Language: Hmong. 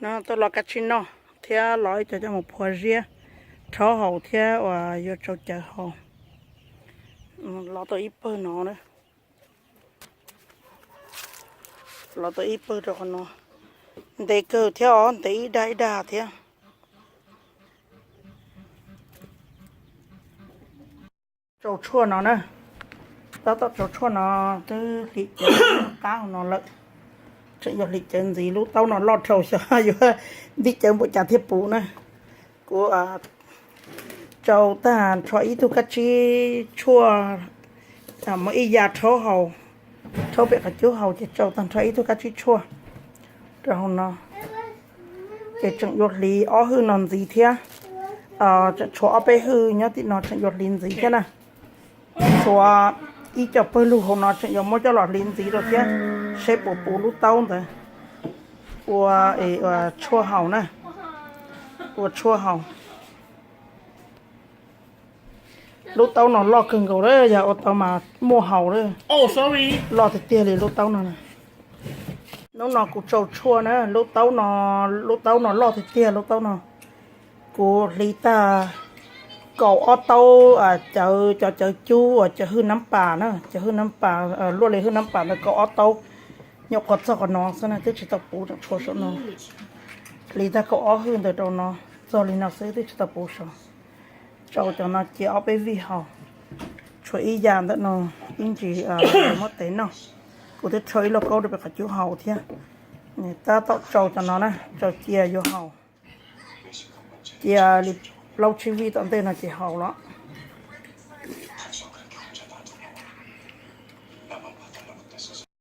No tuaj los kab tsib noj thiab los ib co coj mus phua ziab rhaub haus thiab uas yuav tsau cawv haus. Los tau ib pawg no, los tau ib pawg rau qhov no. Ntev kawg thiab os, ntev ib dag ib dag thiab. Tsau tshuaj no na, tab tom tsau tshuaj no twb hliv cawv qab hauv no lawm. Tseem yuav hliv cawv ntxiv, lub taub no loj dhau xyov yuav nti cawv npaum cas thiaj puv na. Kuv tsau tag nrho ib tug kab tsib tshuaj, muab ib ya rhaub haus, rhaub pem qhov cub haus ces tsau tag nrho ib tug kab tsib tshuaj rau hauv no. Ces tseem yuav hliv ob hwj no ntxiv thiab. Tseem tshuav ob peb hwj nyob tim no tseem yuav hliv ntxiv thiab na. Tshuav ib co pawg lug hauv no tseem yuav muab coj los hliv ntxiv rau thiab, seb puas puv lub taub ntawd ua tshuaj haus na, ua tshuaj haus. Lub taub no loj kawg nkaus lawm, yog ua tau mas muaj haus lawm. Loj tiag tiag li lub taub no. Hnub no kuv tsau tshuaj na, lub taub no, lub taub no loj tiag tiag lub taub no. Kuv hliv tag kaum ob taub cawv, cov cawv cub uas cawv hwj nab pas na, cawv hwj nab pas, luaj li hwj nab pas ntawd kaum ob taub. Nyuam qhuav txog qhov no xwb na, twb tsis tau puv, tseem tshuav saum no. Hliv tag kaum ob hwj ntawd rau no, txog li no xwb twb tsis tau puv saum. Tsau cov no cia ob peb vij haus. Tshuav ib ya ntawm no, ib ntsis muab tev noj. Kuv twb rho ib lauj kaub rau pem qhov cub haus thiab. Tab tom tsau cov no na, tsau cia yuav haus. Cia li plaub tsib vij tom ntej no ces haus los.